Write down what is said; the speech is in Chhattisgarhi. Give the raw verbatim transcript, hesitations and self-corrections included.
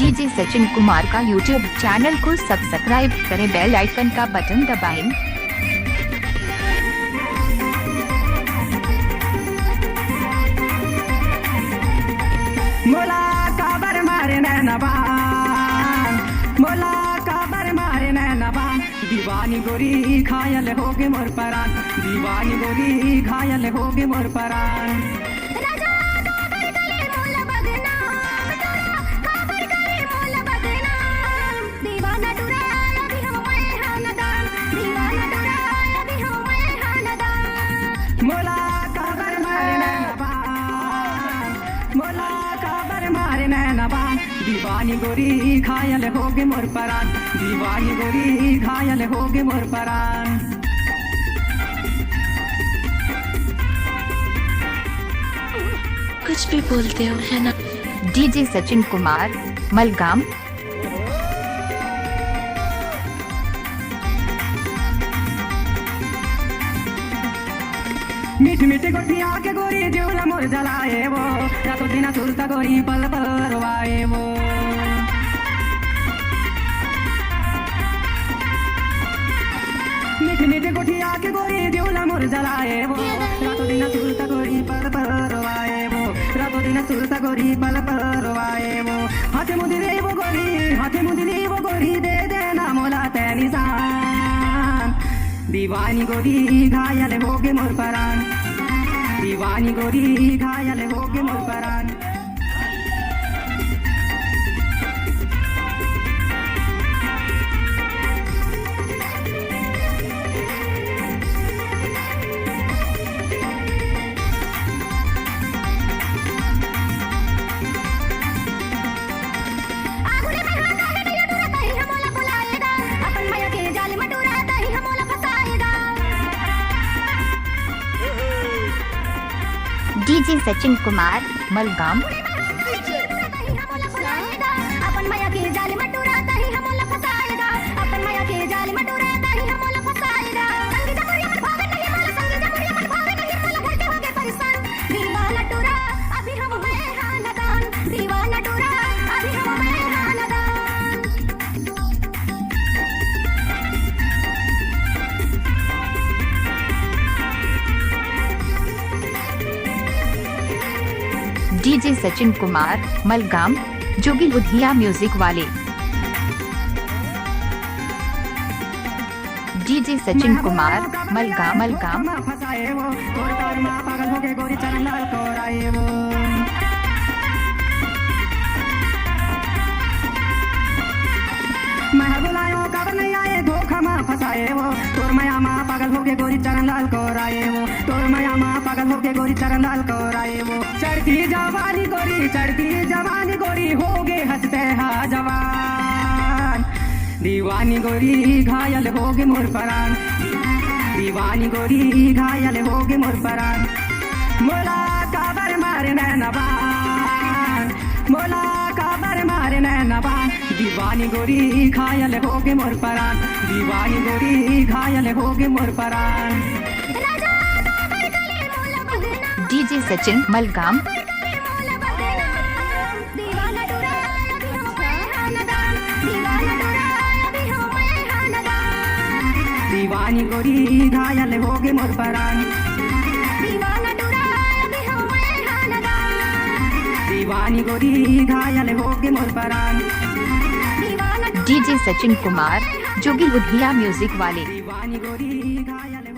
डीजे सचिन कुमार का YouTube चैनल को सब्सक्राइब करें, बेल आइकन का बटन दबाएं। मोला काबर मारे नैना बान, मोला काबर मारे नैना बान। दीवानी गोरी घायल होगे मोर परान, दीवानी गोरी घायल होगे मोर परान। राजा काबर करे मोला बदनाम तोरा, काबर करे मोला बदनाम। दीवाना टुरा अभी हवं मैं हा नदान, दीवाना टुरा अभी हवं मैं हा नदान। मोला काबर मारे नैना बान, मोला काबर मारे नैना बान। दीवानी गोरी घायल होगे मोर परान, दीवानी गोरी घायल होगे मोर परान। कुछ भी बोलते हो, है ना? डीजे सचिन कुमार, मलगाम। मीठ मीठ गोठिया के गोरी जीव ला मोर जलाए वो, रातों दिन सुरता गोरी पल पल रोवाए वो। मीठ मीठ गोठिया के गोरी जीव ला मोर जलाए वो, रातों दिन सुरता गोरी पल पल रोवाए वो, रातों दिन सुरता गोरी पल पल रोवाए वो। हाथे मुंदरी वो गोरी, हाथे मुंदरी वो गोरी, दे देना मोला तैं निशान। दीवानी गोरी घायल होगे मोर परान, दीवानी गोरी घायल होगे मोर परान। आगुड़े में हाथ आहे नैया टुरा, तहीं हमोला बुलाएगा। अपन मया के जाल में टुरा, तहीं हमोला फंसाएगा। डीजे सचिन कुमार, मलगाम। अपन मया के जाल में टुरा, तहीं हमोला फंसाएगा। अपन मया के जाल में टुरा, तहीं हमोला फंसाएगा। संगी जमुरिया मन भावे नहीं मोला, संगी जमुरिया मन भावे नहीं मोला, घर के होगे परेशान। दीवाना टुरा, अभी हवं मैं हा नदान। दीवाना टुरा, अभी हवं मैं हा नदान। डीजे सचिन कुमार, मलगाम, जोगी लुधिया म्यूजिक वाले। डीजे सचिन कुमार, मलगाम, मलगाम। फंसाए वो, तोर प्यार मा पागल होगे गोरी चरण लाल कोराए वो। मैं हर बुलायो काबर नहीं आए, धोखा मा फंसाए वो। तोर मया मा पागल होगे गोरी चरण लाल कोराए वो। तोर मया मा पागल होगे गोरी चरण लाल कोराए वो। चढ़ती जवानी गोरी, चढ़ती जवानी गोरी, होगे हंसते हा जवान। दीवानी गोरी घायल होगे मोर परान, दीवानी गोरी घायल होगे मोर परान। मोला काबर मारे नैना बान, मोला काबर मारे नैना बान। दीवानी गोरी घायल होगे मोर परान, दीवानी गोरी घायल होगे मोर परान। डीजे सचिन मलगाम। दीवाना टुरा, अभी हवं मैं हा नदान। दीवाना टुरा, अभी हवं मैं हा नदान। दीवानी गोरी घायल होगे मोर परान। दीवाना टुरा, अभी हवं मैं हा नदान। दीवानी गोरी घायल होगे मोर परान। दीवाना टुरा, डीजे सचिन कुमार, जोगी लुधिया म्यूजिक वाले। दीवानी गोरी घायल